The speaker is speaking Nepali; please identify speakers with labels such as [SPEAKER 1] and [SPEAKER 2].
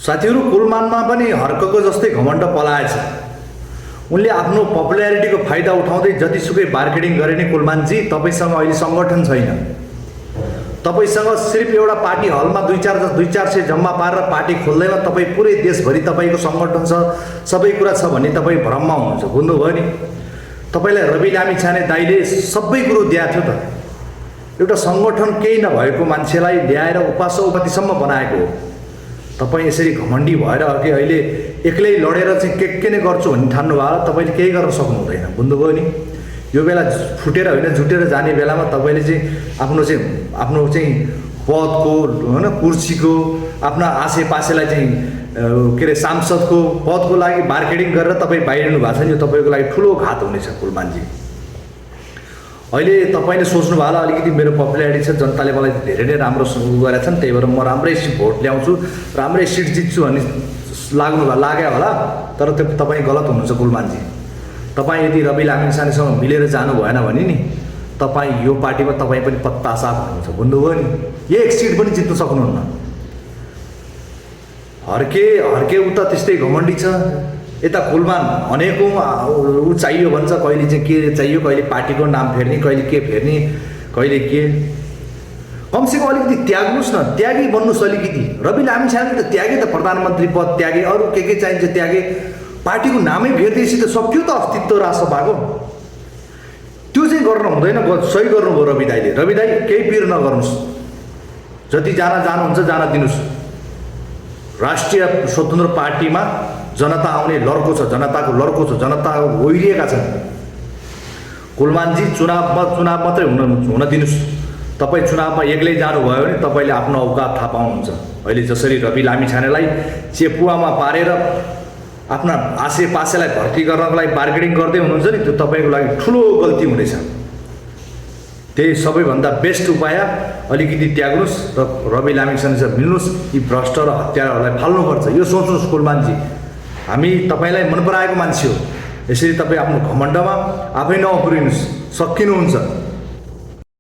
[SPEAKER 1] साथीहरु, कुलमानमा पनि हर्कको जस्तै घमण्ड पलाएछ। उनले आफ्नो पपुल्यारिटीको फाइदा उठाउँदै जतिसुकै मार्केटिङ गरे नि कुलमानजी, तपाईसँग अहिले संगठन छैन। तपाईसँग सिर्फ एउटा पार्टी हलमा 2-400 जम्मा पारेर पार्टी खोल्दैमा तपाई पुरै देशभरि तपाईको संगठन छ, सबै कुरा छ भन्ने तपाई भ्रममा हुनुहुन्छ। बुझ्नुभयो नि? तपाईलाई रवि लामिछाने दाइले सबै कुरो दिएको थियो त। एउटा संगठन केही नभएको मान्छेलाई ल्याएर उपासौपतिसम्म बनाएको हो। तपाई यसरी घमण्डी भएर अघि अहिले एक्लै लडेर चाहिँ के नै गर्छु भन्ने ठान्नु भयो, तपाईले केही गर्न सक्नु हुँदैन। बुझ्नुभयो नि? यो बेला फुटेर होइन जुटेर जाने बेलामा तपाईले चाहिँ आफ्नो पदको हैन, कुर्सीको, आफ्ना आसेपासेलाई चाहिँ के रे सांसदको पदको लागि मार्केटिङ गरेर तपाई बाहिरिनु भएको छ नि, यो तपाईको लागि ठुलो घात हुनेछ कुलमानजी। अहिले तपाईले सोच्नु भयो अलिकति मेरो पपुल्यारिटी छ, जनताले मलाई धेरै नै राम्रो गरेका छन्, त्यही भएर म राम्रै भोट ल्याउँछु, राम्रै सिट जित्छु भन्ने लाग्यो होला। तर त्यो तपाई गलत हुनुहुन्छ कुलमानजी। तपाई यदि रवि लामिछानेसँग मिलेर जानु भएन भने नि तपाई यो पार्टीमा तपाई पनि पत्तासाफ हुनुहुन्छ। बुझ्नुभयो नि? एक सिट पनि जित्न सक्नुहुन्न। हर्के उता त्यस्तै घमण्डी छ, यता कुलमान भनेको ऊ चाहियो भन्छ, कहिले चाहिँ के चाहियो, कहिले पार्टीको नाम फेर्ने, कहिले के फेर्ने, कहिले के। कमसेकम अलिकति त्याग्नुस् न, त्यागी बन्नुस् अलिकति। रवि लामिछानेले त त्यागे त, प्रधानमन्त्री पद त्यागे, अरू के चाहिन्छ त्यागे, पार्टीको नामै फेर्दैछ त सक्यो त अस्तित्व राष्ट्रसभाको। त्यो चाहिँ गर्न हुँदैन। सही गर्नुभयो रवि दाइले। रवि दाइ केही पिर नगर्नुस्, जति जानुहुन्छ जान दिनुस्। राष्ट्रिय स्वतन्त्र पार्टीमा जनता आउने लड्को छ, जनताको लड्को छ, जनता ओइरिएका छन्। कुलमानजी चुनाव मात्रै हुन दिनुस्। तपाई चुनावमा एक्लै जानुभयो भने तपाईले आफ्नो औकात थाहा पाउनुहुन्छ। अहिले जसरी रवि लामिछानेलाई चेपुवामा पारेर आफ्ना आसेपासेलाई भर्ती गर्नको लागि मार्केटिङ गर्दै हुनुहुन्छ नि, त्यो तपाईको लागि ठुलो गल्ती हुनेछ। त्यही सबैभन्दा बेस्ट उपाय अलिकति त्याग्नुस् र रवि लामिछानेसँग मिल्नुस्। यी भ्रष्ट र हत्याराहरूलाई फाल्नुपर्छ, यो सोच्नुस् कुलमानजी। हामी तपाईलाई मन पराएको मान्छे हो। यसरी तपाई आफ्नो घमण्डमा आफै नउफ्रिनुस्, सकिनुहुन्छ।